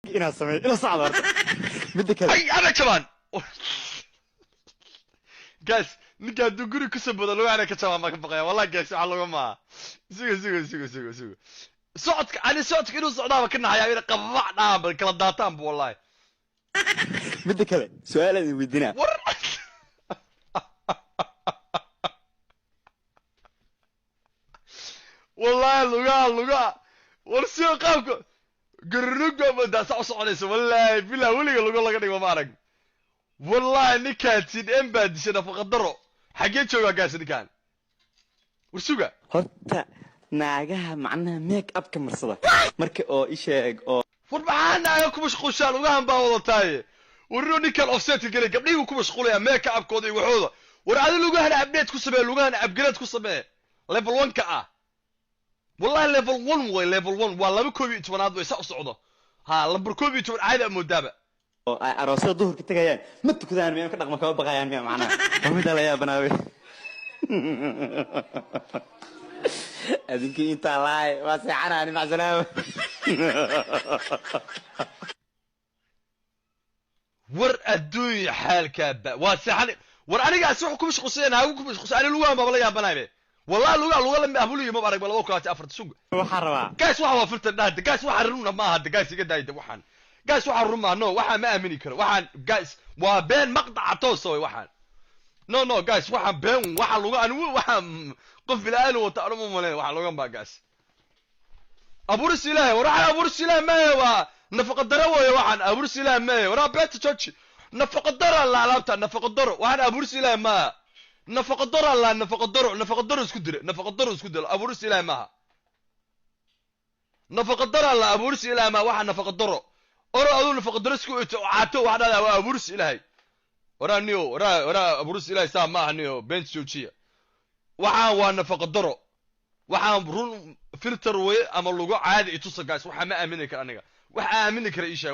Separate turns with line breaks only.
Inaad sameeyo ila socda horta. Midda kale,
Ay, ana jabaan guys. Ninka hadduu guri kusoo bodo, lugaana ka jabaan baan ka baqaya wallahi. Guys, waxaa laga maaha. Suga, suga, suga, suga, suga. Socodka ani socodka inuu socdaaba ka naxayaa, ina qababac dhaanba kala daataanba wallahi.
Midda kale, su-aal aan idin weydiinaa.
War wallahi lugaha lugaha, war sio qaabka garunuga moodaa saa u soconaysa. Wallahi bilaa weliga lugo laga dhigo ma arag wallahi. Ninkaan cdm baa dishay, nafaqa daro. Xaggee joogaa gaas ninkaan? War suga.
Horta naagaha macnaha make up ka marsada marka oo isheeg oo
War maxaa naaga ku mashquushaa? Lugahan baa wadataaye. War inuu ninkan offsetka gelay, gabdhihii buu ku mashquulaya make upkooda iyo waxooda. War adi lugahan update ku samee, lugahan upgrade ku samee, level 1 ka ah wallahi. Level 1 way, level 1 waa laba 11aad way saa u socdo. Ha, lambar 11 caadi a moodaaba.
Oo ay aroosyada duhurka tegayaan, ma tukadaan miya? Ka dhaqma kama baqayaan miya? Macnaha waa middaa la yaabanaawe. Adinkii intaa laay waa seexanaani, macsalaama.
War adduunya xaalkaa ba waa seexan. War anigaasi wax ku mashquulsan, naagu ku mashquulsan. Ani lugahan baaba la yaabanaybe wallahi. Lugaha luga la ahbuliyo ma arag ba 2024. Suga.
Waxaan rabaa
Guys, waxa waa filter dhahda. Guys, waxa runa maaha. Guys, iga daayda waxaan. Guys, waxa run maaha. No, waxaan ma aamini karo waxaan. Guys, waa been maqdaca toosa way waxaan. No, no, guys, waxaan been. Waxa luga anigu waxaan qof bilaadan wata anu ma malayn waxa lugan baa. Guys, abuuris ilaahay. War waxaan abuuris ilaahay maaye, waa nafaqa daro weeye waxaan. Abuuris ilaahay maaye. Waraa beeta jooji, nafaqa daro la alaabta, nafaqa daro. Waxaan abuuris ilaahay maaha, nafaqa daro la, nafaqa daro, nafaqa daro isku dire, nafaqa daro isku dilo. Abuuris ilaahay maaha, nafaqa daro la, abuuris ilaahay maaha waxaa, nafaqa daro. Oro aduu nafaqa daro isku ito caato, waxa dhahdaa waa abuuris ilaahay. Waraa niyo, waraa, waraa, abuuris ilaahay saa maaha niyo. Beent joojiya. Waxaan waa nafaqa daro, waxaan run filter weye ama lugo caadi itusa. Guys, waxaa ma aamini kara aniga, waxa aamini kara ii sheeg.